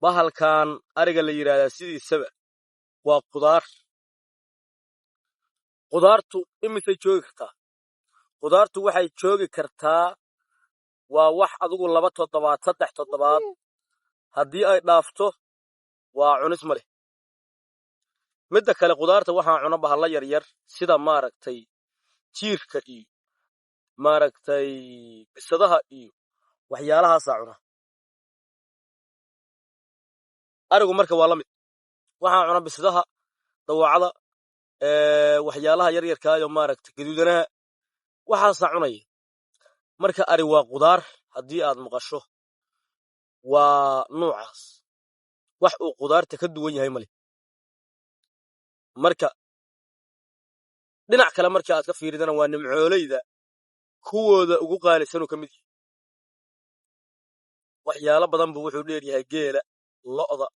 Bahalkan ariga la yidhaahdaa sidiisaba waa qudaar. Qudaartu imisay joogi kartaa? Qudaartu waxay joogi kartaa waa wax adigu 2 toddobaad, 3 toddobaad. Haddii ay dhaafto, waa cunis ma leh. Midda kale, qudaarta waxaa cuna bahalla yaryar, sida maaragtay jiirka iyo maaragtay bisadaha iyo waxyaalahaasaa cuna. Arigu marka waa la mid, waxaa cuna bisadaha, dawacada, waxyaalaha yaryarkaayo, maaragtay gaduudanaha, waxaasaa cunaya. Marka ari waa qudaar haddii aad maqasho, waa nuucaas. Wax uu qudaarta ka duwan yahay male. Marka dhinac kale marka aad ka fiiridana, waa nimcooleyda kuwooda ugu qaalisanuu ka mid yahay. Waxyaalo badan buu wuxuu dheer yahay geela, lo'da,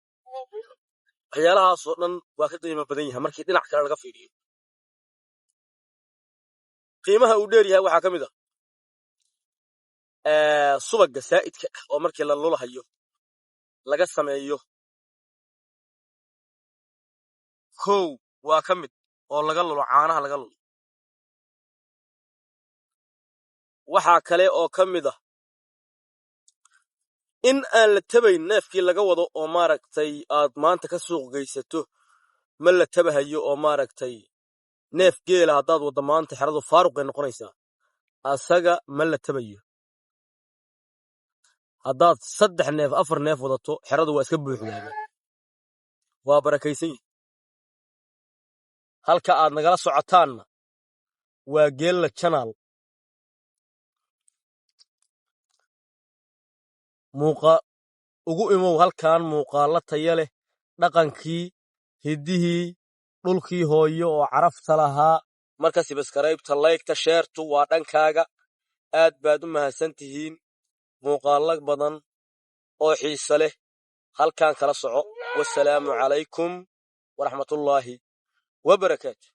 waxyaalahaasoo dhan waa ka qiimo badan yahay. Markii dhinac kale laga fiiriyo, qiimaha uu dheer yahay waxaa ka mid ah subagga saa'idka ah oo markii la lulahayo laga sameeyo. Kow waa ka mid oo laga lulo caanaha laga lulo. Waxaa kale oo ka mid ah in aan la tabayn neefkii laga wado oo maaragtay aad maanta ka suuq geysato, ma la tabahayo. Oo maaragtay neef geela haddaad waddo maanta, xeradu faaruqay noqonaysaa, asaga ma la tabayo. Haddaad 3 neef, 4 neef wadato, xeradu waa iska buuxdaaba, waa barakaysan yihi. Halka aad nagala socotaanna waa Geella Channel. Muuqa ugu imow halkan muuqaallo taya leh, dhaqankii, hiddihii, dhulkii hooyo oo carafta lahaa. Marka subscribe-ta, like-ta, share-tu waa dhankaaga. Aad baad u mahadsan tihiin. Muuqaallo badan oo xiise leh halkan kala soco. Wasalaamu calaykum waraxmatullaahi wabarakaatu.